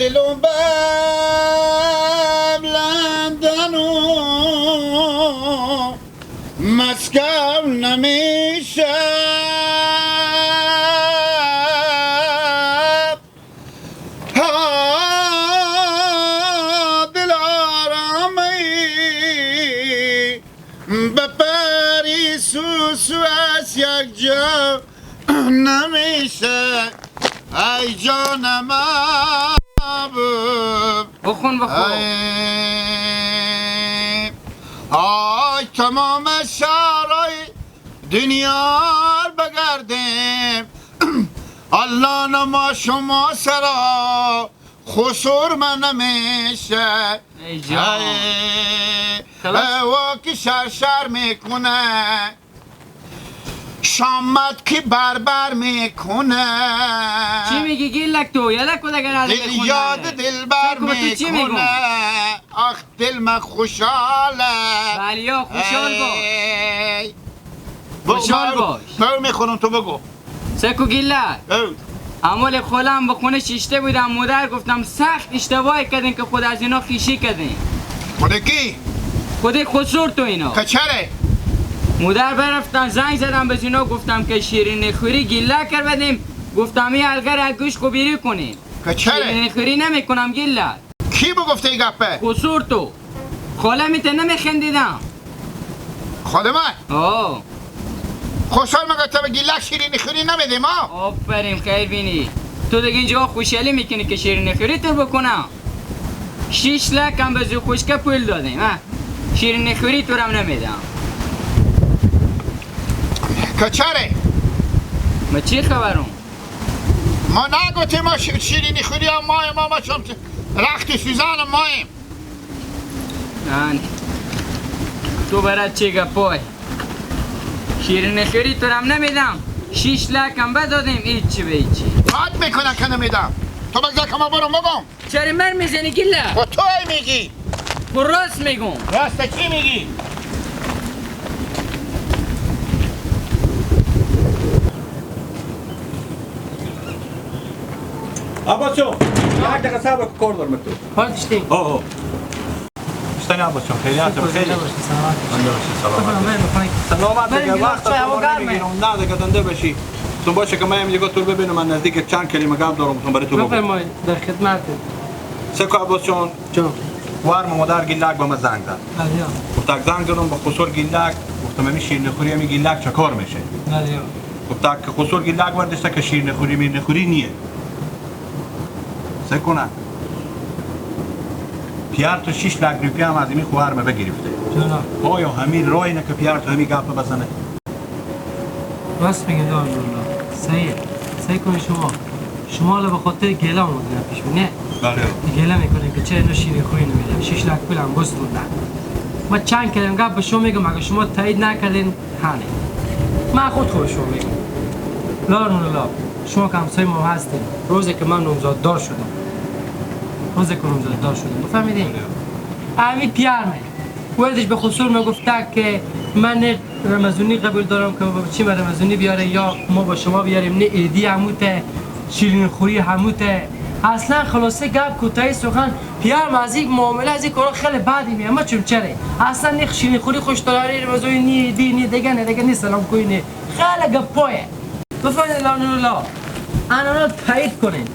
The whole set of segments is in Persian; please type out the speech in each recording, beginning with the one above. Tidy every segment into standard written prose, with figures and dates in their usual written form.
دلم بم لندن و مسکو نمیشه. دل آرامی به پاریس و سوئس یک جا نمیشه. ای جان محبوب بخون بخون. آی تمام شهرهای دنیا بگردیم، الله نما شما سرا خسور من نمیشه. ای جان وا که شر شر میکنه، شامت که بربر میکنه. چی میگی گیلک تو؟ یلک و دگر دل یاد دلبر میکنه. آخ دل من خوشحاله. بلیا خوشحال باش، خوشحال باش. من میخونم تو بگو. سکو گیلک عمال خولم به خونه شیشته بودم، مادر گفتم سخت اشتباه کردین که خود از اینا خیشی کردین. خود کی؟ خود خسور تو اینا. که چره؟ مادر برفتن زنگ زدم به اینا، گفتم که شیرینی خوری گیله کردیم، گفتم این حلقه را گوش خوبیری کنیم. که چره؟ شیرینی خوری نمیکنم گیله. کی بگفته این گپه؟ خسور تو. خاله میته نمیخندیدم. خاله من؟ آه. خوشحال مگه تو به گیلک شیرینی خوری نمیدیم ها؟ آفرین خیر بینی. تو دیگه اینجا خوشحالی میکنی که شیرینی خوری تو بکنم. 6 لک هم به زو خشکه پول دادیم ها. شیرینی خوری تو رم نمیدم. که چره؟ ما چی خبرم؟ ما نگفتیم ما شیرینی خوری هم مایم، ما چون رخت سوزن مایم. نه تو برات چه گپای؟ شیرینی خوری تو رم نمیدم. 6 لک هم بدادیم هیچی به هیچی. بد میکنن که نمیدم. تو بگذار که ما برم بگم. چرا مر میزنی گیله؟ خب تو ای میگی. خب راست میگم. راست چی میگی؟ عباس جون یک دقیقه صبر کن، کار دارم تو. حال داشتی؟ اوه اشتنی عباس جون خیلی هستم خیلی. سلامت. سلامت دیگه وقت نمیگیرم. نه دیگه دنده بشی. تو باشه که من یه تو ببینم، من نزدیک چند کلمه گپ دارم تو برای تو بگم. بفرمایید در خدمتت. سکو عباس جون. جون. وارم مادر گیلک به من زنگ زد. بله. گفت زنگ زدم به خسور گیلک، گفتم می شیرینی خوری می گیلک چه کار میشه؟ بله. گفت که خسور گیلک وردشته که شیرینی خوری می خوری نیه. سکونه. پیار تو 6 لک روپیه هم از این خوارم بگرفته. جناب. آیا همین رای نه که پیار تو همین گپ بزنه؟ راست میگه دار الله. صحیح. صحیح کنی شما. شما به خاطر گله اومدین پیش من نه؟ بله. گله میکنین که چرا اینو شیرینی خوری نمیدم. 6 لک پول هم گستوندن. ما چند کلمه گپ به شما میگم، اگه شما تایید نکردین هنه. من خود شما میگم. لار الله. شما که همسایه ما هستین. روزی که من نامزاد دار شدم. روزی که نامزاد دار شدم. بفهمیدین؟ همین پیارمه. وردش به خسور میگفته که من رمضانی قبول دارم که با چی من رمضانی بیاره یا ما با شما بیاریم، نه ایدی هموته، شیرین خوری هموته. اصلا خلاصه گپ کوتاهی سخن پیارم از این معامله از این کارا خیلی بدی میاد. ما چون چره اصلا نه شیرین خوری خوش داره رمضانی، نه ایدی، نه دیگه، نه دیگه، نه سلام کوی، نه خیلی گپایه. بفهمید الله انا تایید کنین.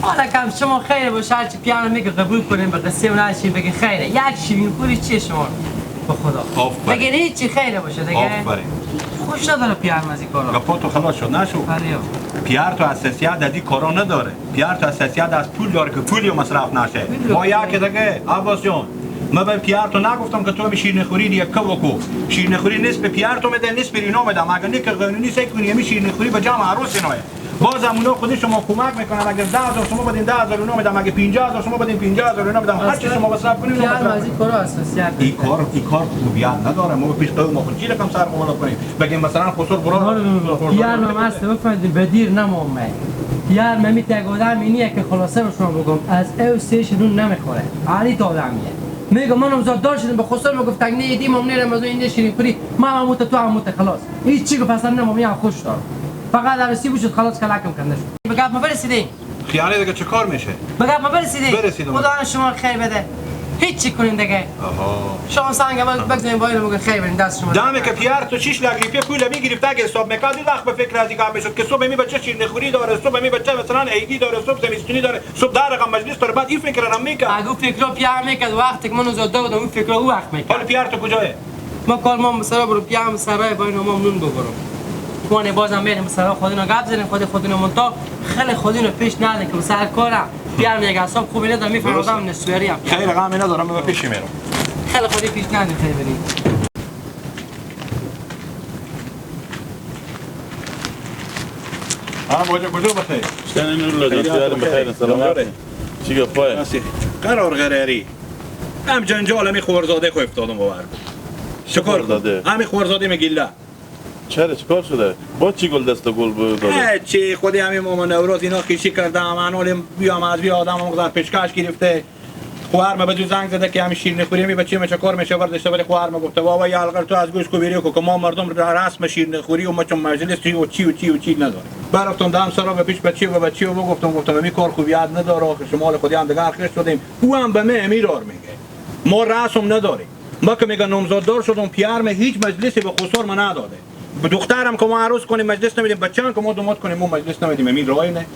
حالا کم شما خیره باشه، هرچی پیانو میگه قبول کنین، به قصه اون هرچی بگه خیره. یک شیرین خوری چیه شما به خدا بگه هیچی خیره باشه دیگه. آفرین. خوش نداره پیار از این کارا. گپا تو خلاص شد نشو. بله. پیار تو اساسیت از این کارا نداره. پیار تو اساسیت از پول داره که پولی مصرف نشه. ما یک دیگه عباس جون من به پیار تو نگفتم که تو می شیرینی خوری یک کو کو شیرینی خوری نصف پیار تو میده نصف اینا میدم. اگه نه که قانونی سعی کنی می شیرینی خوری به جمع عروس ایناه. بازم اونا خودش شما کمک میکنن. اگر 10000 شما بدین 10000 اونا میدم، اگه 50000 شما بدین 50000 اونا میدم. هر چی شما مصرف کنین اونا مصرف. از این کارا اساسیت این کار خوبیت نداره. ما پیش قوم خود چی رقم سر بالا کنیم بگیم مثلا خسور برو یار من هست بفهمید بدیر نمومه. یار من میتگ آدم اینیه که خلاصه به شما بگم از او سه نون نمیخوره. علی تا آدمیه. میگم من نامزاد دار شدم به خسرو میگفت نه ایدی ممنون رمضان این شیرین خوری ما هموت تو هموت خلاص. هیچ چی گفت اصلا نمومی هم خوش دارم. فقط عروسی بشد خلاص کلکم کنده شد. به گپ ما برسیدیم. خیانه دیگه چه کار میشه؟ بگم ما برسیدیم. برسیدیم. خدا شما خیر بده. هیچ چی کنین دیگه. آها. شما سنگ ما بگذاریم با اینو بگن خیر برین دست شما. دمه که پیر تو 6 لک روپیه پول میگرفت اگه حساب میکردی وقت به فکر از این کار میشد که صبح می بچه شیرینی خوری داره، صبح می بچه مثلا عیدی داره، صبح زمستونی داره، صبح در رقم مجلس داره، بعد این فکر رو میکرد. اگه فکر رو پیر میکرد وقتی که من زاده بودم اون فکر رو وقت میکرد. حالا پیر تو کجاه؟ ما کار ما مثلا برو پیر سرای با اینو ما نون ببرم. ما بازم میریم سرا خودینو گپ زدیم خود خودینو مونتا خیلی خودینو پیش ندیم که سر کارم پیار میگه اصلا خوبی ندارم میفهمم نسوری هم خیلی غمی ندارم من پیش میرم خیلی خودی پیش ندیم خیلی بریم. ها بوجه کجا بخیر؟ شتن نور الله بخیر سلامت. چی گپای؟ قرار قراری هم جنجال همی خورزاده خو افتادم باور. چیکار داده؟ همی خورزاده میگیله. چرا چیکار شده؟ با چی گل دست گل داده؟ چی خودی همین مامان نوروز اینا خیشی کردم انال بیام از بی آدم مقدار پیشکش گرفته. خواهر ما به زنگ زده که همین شیرینی خوری می بچه چه کار میشه ورداشته ولی خواهر ما گفته بابا یا الغر تو از گوش کو بیری کو که ما مردم رسم شیرینی خوری و ما چون مجلس چی و چی و چی و چی نداره. برفتم دم سرا به پیش بچه و بچه و گفتم می کار خوب یاد نداره آخه شمال خودی هم دیگه خیش شدیم. او هم به من امیرار میگه ما رسم نداریم. ما که میگه نامزددار شدم پیرم هیچ مجلسی به خسار ما نداده. به دخترم که ما عروس کنیم مجلس نمیدیم، بچه‌م که ما دومات کنیم ما مجلس نمیدیم. امین رای نه.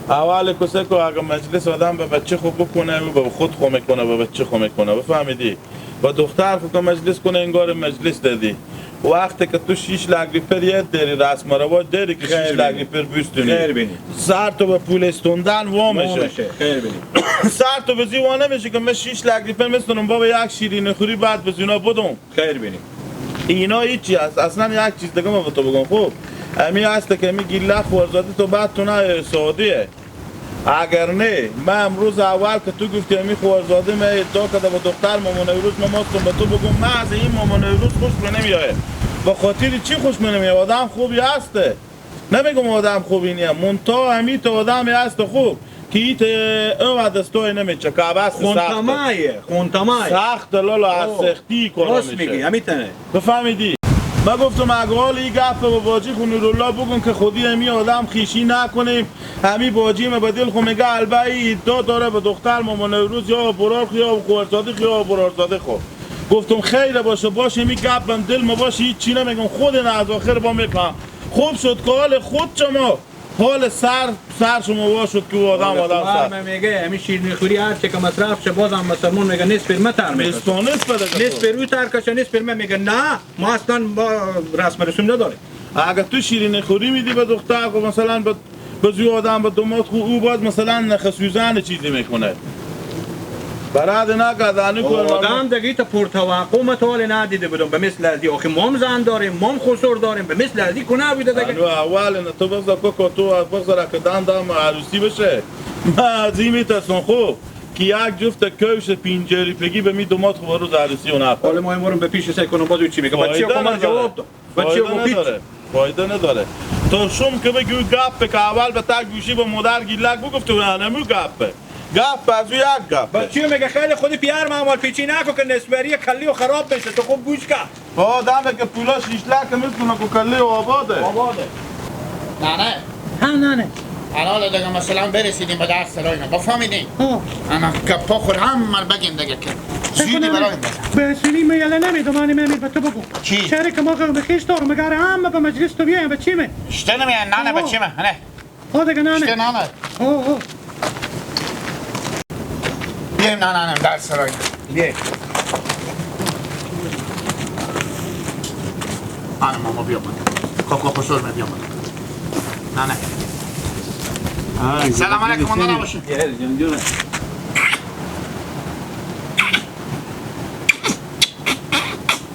اول کسه که اگه مجلس آدم به بچه خوب بکنه و به خود خو میکنه به بچه خو میکنه بفهمیدی؟ با دختر خود که مجلس کنه انگار مجلس دادی. وقتی که تو 6 لک ریپر یه داری رسم رواج داری که 6 لک ریپر بیستونی سر تو به پول استوندن وا میشه. خیر بینی. سر تو به زی وا نمیشه که من 6 لک ریپر میستونم بابا یک شیرینی خوری بعد به زینا بدم. خیر بینی. اینا هیچی هست اصلا یک چیز دیگه ما به تو بگم خوب امی هست که می گیله خورزاده تو بعد تو نه سعودیه اگر نه من امروز اول که تو گفتی امی خورزاده من ادعا کرده با دختر مامان امروز من ماستم به تو بگم من از این مامان امروز خوش من نمیایه. با خاطر چی خوش من نمیایه؟ آدم خوبی هسته نمیگم آدم خوبی نیم منتها امی تو آدمی هست خوب که ایت او دستوی نمیچه که بس خونتمایه خونتمایه سخت لالا از سختی کار راست میگی همیتنه بفهمیدی. من گفتم اگه حال این گپ با باجی خو نورالله بگم که خودی همی آدم خیشی نکنیم همی باجی ما به دل خو میگه البه ادعا داره به دختر مامان نوروز یا برار خو یا خورزاده خو یا برارزاده خو. گفتم خیره باشه باشه می گپ بم دل ما باشه هیچ چی نمیگم خود نه از آخر با میفهم. خوب شد که حال خود شما حال سر شما وا شد که آدم سر میگه همین شیرینی خوری هر چه که مصرف شه بازم مسلمان میگه نصف پر متر میگه نصف بده نصف رو تر کشه نصف پر میگه نه ما اصلا با رسم رسوم نداریم. اگه تو شیرینی خوری میدی به دختر خب مثلا به زوی آدم به دومات خو او باز مثلا نخسوزن چیزی میکنه براد نکردنی آدم دیگه تا پرتوقع متال ندیده بودم به مثل ازی. آخه مام زن داریم مام خسر داریم به مثل ازی کنه بوده دیگه. اول نه تو بذار کوکو تو بذار که دندم عروسی بشه من از این میترسم خوب که یک جفت کوش پینجری پگی به می دومات خو روز عروسی و نه. حالا ما امروز به پیش سعی کنم باز چی میگه بچه ما جواب داد بچه نداره فایده نداره تا شم که بگو گپ که اول به تک گوشی با مادر گیلک بگفت و نمو گپ گپ از یک گپ بچه میگه خیلی خودی پیار معمال پیچی نکن که نسبری کلی و خراب بشه تو خوب گوش کن. آدمه که پولا 6 لک میتونه که کلی و آباده آباده. نه نه ها نه نه الان دیگه مثلا برسیدیم به درس سرای ما بفهمیدیم انا گپا خور هم من بگیم دیگه که زودی برایم به سینی میاله نمیدم من می به تو بگو چی؟ چرا که ما قوم خیش دارم مگر هم به مجلس تو بیایم به چی می شته نمی نه نه به چی می نه ها دیگه نه نه نه نه اوه بیایم نه نه نه در سرای بیایم آنه ماما بیا من کاکا خسر می بیا من نه نه سلام علیکم الله نباشه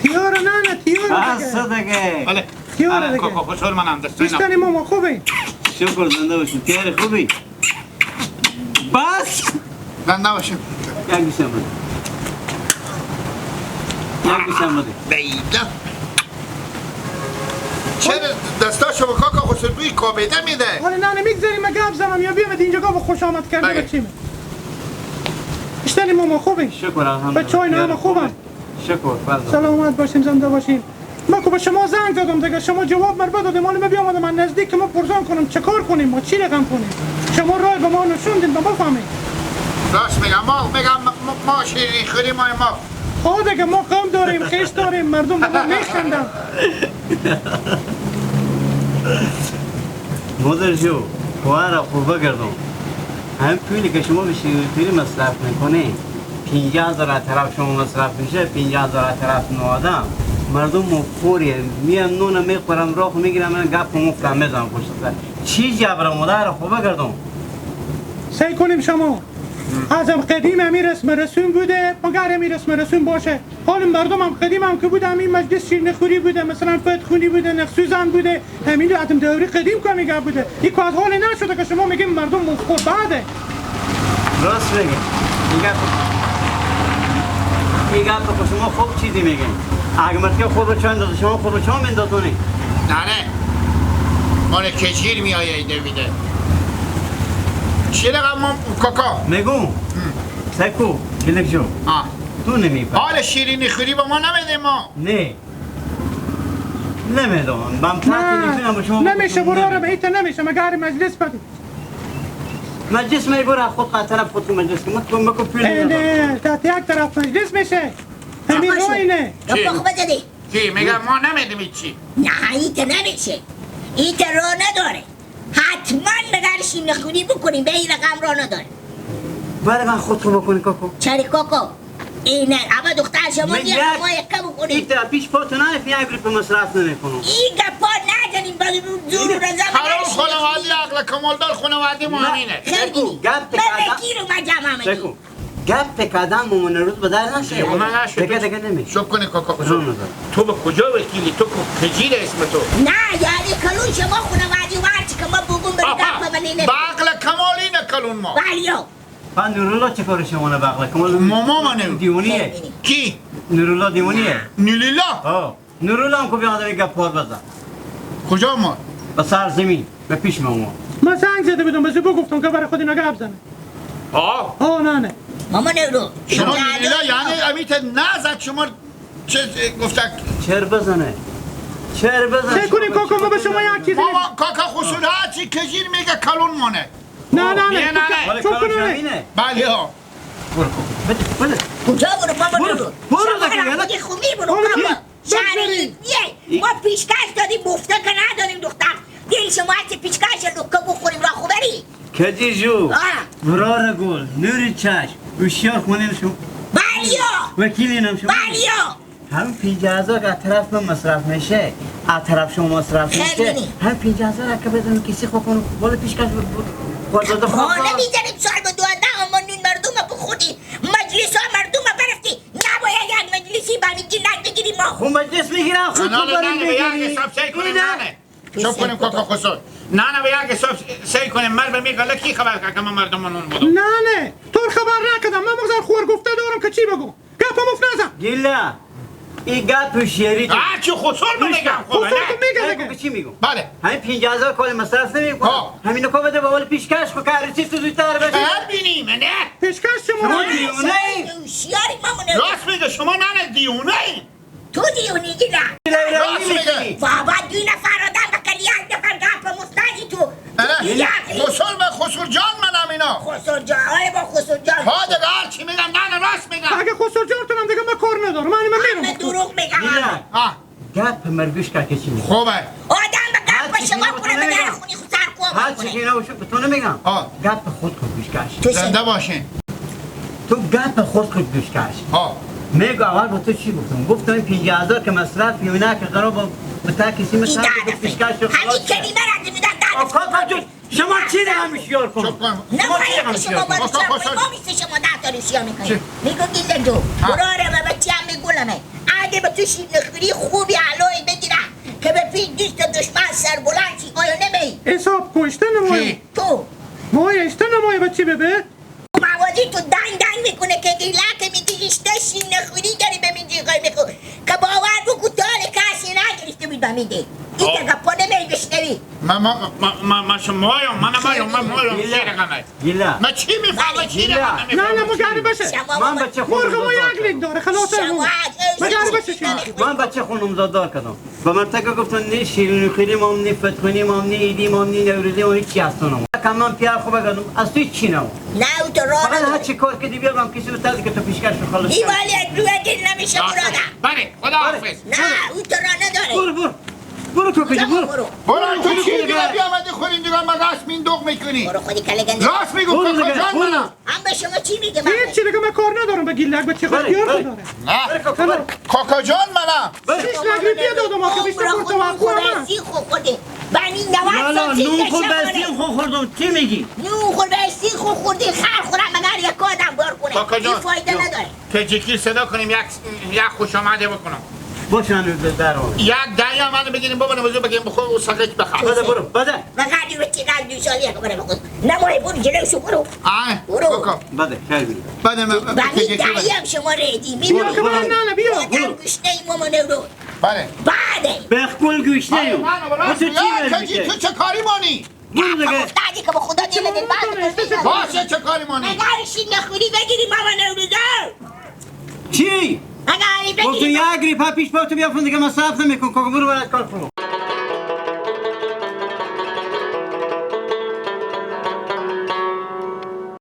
تیاره نه نه تیاره دیگه بله تیاره دیگه کاکا خسر من هم دست بیشتری ماما خوبی شکر زنده باشی تیاره خوبی بس زنده باشیم یک بیشم بده یک بیشم بده بیده چرا دستاشو به کاکا خسر بوی کابیده میده آره نه نه میگذاریم من گپ زنم یا بیام اینجا گاو خوش آمد کرده بچیم اشتنی ماما خوبی شکر الحمدلله بچه های همه خوبن شکر سلامت باشیم زنده باشیم. ما که به شما زنگ زدم دیگه شما جواب مر بدادیم. حالا من بیامدم من نزدیک که ما پرسان کنم چه کار کنیم ما چی رقم کنیم. شما راه به ما نشوندین به ما فهمید. راست میگم ما میگم ما شیرینی خوری ما ما. دیگه ما قوم داریم خیش داریم مردم به ما میخندن. مادر جو خواهر خوب بگردم. هم پولی که شما به شیرینی خوری مصرف میکنه 50,000 طرف شما مصرف میشه 50,000 طرف نوادم مردم مفخوریه میام نون میخورم راه میگیرم من گپ مفرم میزنم پشت سر چی جبر مادر خوب بگردم. سعی کنیم شما ازم قدیم امی رسم رسوم بوده مگر امی رسم رسوم باشه. حال مردم هم قدیم هم که بوده همین مجلس شیرینی خوری بوده مثلا فت خونی بوده نقسوزن بوده همین ادم دوری قدیم که میگه بوده. این که از حال نشده که شما میگیم مردم مفخور بعده. راست میگه میگه تو شما خوب چیزی میگین. اگه مرد خود رو چند اندازه شما خود رو چند اندازونی؟ نه نه مال کشگیر میایه ایده میده چی رقم ما کاکا؟ میگم سکو گلک جو تو نمیفهم حال شیرینی خوری با ما نمیده ما. نه نمیدونم من تلفن شما نمیشه برو به ایت نمیشه مگر مجلس بدی مجلس می برو خود طرف خود مجلس که ما کو پول نه تا یک طرف مجلس میشه همین روینه. گپ بزنی چی میگم ما نمیدیم چی. نه ایت نمیشه ایت رو نداره حتما بغیر شیرینی خوری بکنیم به این رقم رو نداره. برای من خود رو بکنی کاکو. چرا کاکو؟ این اما دختر شما دیگه ما یک بکنیم. این طرف پیش پاتو نه یک روپیه مصرف نمیکنم. این گپا نداریم باید زور رضا. حرام خانوادی عقل کمالدار خانوادی ما همینه. خیلی من وکیل رو من جمع می‌کنم. گپ کردن مامان روز به در نشه. دیگه دیگه نمیشه. شب کنی کاکا تو به کجا وکیلی تو کجیر اسم تو؟ نه یعنی کلون شما خانوادی و هرچی که ما بگم بر گپ من اینه. با عقل کمالی نه کلون ما. بله. من نورالله چه کار شما نه بعقل کمال ماما منه دیوانیه. کی؟ نورالله دیوانیه. نورالله؟ آه نورالله هم که بیاد گپ پار بزن. کجا ما؟ به سرزمین به پیش ما. من زنگ زده بودم بس بگفتم که برای خود اینا گپ زنه. آه آه نه نه ماما نورو شما نورالله یعنی امیت نزد شما چه گفتک چر بزنه چر بزنه. چه کنیم کاکا ما به شما یک چیزی ماما کاکا خسرو هرچی کجیر میگه کلون مانه. نه نه نه چون کنه بله ها برو بده بده کجا برو بابا برو برو دیگه خوبی برو بابا شهری ما پیشکش دادیم مفته که ندادیم دختر دل شما هستی پیشکش لکه بخوریم را خوبری کجی جو برار گل نور چشم هوشیار خونه شو بله وکیل شما بله هم 50,000 که طرف من مصرف میشه از طرف شما مصرف میشه هم 50,000 که بدون کسی خو کنه بالا پیشکش ها نمیزنیم سال به 12 اما نون مردم بخوری مجلس ها مردم برفتی نباید یک مجلسی با میگی بگیریم ما خب مجلس میگیرم خود تو بریم بگیری نه چوب کنیم کاکا خسرو نه نه به یک حساب سعی کنیم مر به میگه کی خبر که ما مردم نون بودم. نه نه تو خبر نکردم من مغزر خور گفته دارم که چی بگو گپم مفت نزن گیلا این گپ شیری چی خسرو میگم خب خسرو میگه دیگه چی میگم بله همین 50,000 کال مصرف نمیکنه همینو کو بده به پیشکش خو کار چیز تو زودتر بشه ببینیم نه پیشکش شما دیونه ای شیاری مامونه راست میگه شما نه دیونه ای تو دیونی گیلا راست میگه بابا دو نفر آدم بکلی یک نفر گپ مستاجی تو خسرو به خسرو جان منم اینا خسرو جان آره با خسرو جان ها دیگه هر چی میگم نه نه راست میگم اگه خسرو جان تونم دیگه من کار ندارم من میرم دروغ میگم گپ مرگوش که چی میگه خوبه آدم به گپ شما پول به در خونی خود سر کو هر چی که نباشه به تو نمیگم گپ خود خود گوش کش زنده باشین تو گپ خود خود گوش کش میگم اول با تو چی گفتم گفتم این 50,000 که مصرف یونه که قرار با تا کسی مثلا پیشکش همین کلمه را میدن آقا جون شما چی دارم شیار کن نه شما با شما ده تا روسیا میکنی میگو گیل جو براره و بچه هم میگولمه اگه به تو شیرینی خوبی علای بگیرم که به پیش دوست دشمن سر بلند چی آیا نمی حساب کشته نمایی تو مای اشته نمایی بچه ببه موازی تو دنگ دنگ میکنه که گیلک میگی اشته شیرینی خوری داری به میگی میخو که باور بکو تال کسی نگرفته بود به میده این گپا نمی بشنوی ما شما من ما ما گیلا ما چی میفهمم چی نه نه مگری باشه من بچه مرغ ما یک لیگ داره خلاص مگری باشه من بچه خونم زادار کردم به مرتکه گفتن نه شیرینی خیلی مام نه فتخونی مام نه ایدی مام نه نوروزی مام هیچ هستونم لک من پیار خوب بگردم از توی چی نمو نه او تو راه فقط هر نداره چی کار کردی بیام کسی به که تو پیشکش رو خالص این ولی روی دل نمیشه براده. بله خداحافظ. نه او تو راه نداره. برو برو برو کاکا جون برو. برو تو چی دیگه بیامدی خوریم دیگه من راست میندوق میکنی. برو خودی کله گنده. راست میگو کاکا جان منم. هم به شما چی میگه من؟ هیچ دیگه من کار ندارم به گیلک به چه خود پیار داره. نه کاکا جان منم. 6 لک روپیه دادم آخه بیشتر توقع من. سیخ خورده. بنی 90 سال نون خور به سیخ خوردم چی میگی؟ نون خور به سیخ خوردی خر خورم مگر یک آدم بار کنه. کاکا جان این فایده نداره. کجیکی صدا کنیم یک یک خوش آمده بکنم. باشن در آن. یک دایی آمده بگیریم بابا نوزو بگیریم بخور و سقط بخور. بده برو بده. مگر رو چی قلب دوشالی که بره بخور. نمای برو جلوشو برو. آه برو. بده خیلی. بده بنی دایی هم شما ریدی میبینی. نه نه بیا. آدم گوشنه مامانه رو. بله. بله. بخکل گوشنه یو. تو چی تو چه کاری مانی؟ برو دیگه. افتادی که به خدا دل دل بعد باشه چه کاری مانی؟ اگر شیر نخوری بگیری مامان نوروزو. چی؟ اگر گفتم بگیری یک ریپا پیش با تو بیافون دیگه مصرف نمیکن کاکا برو برات کار فرو.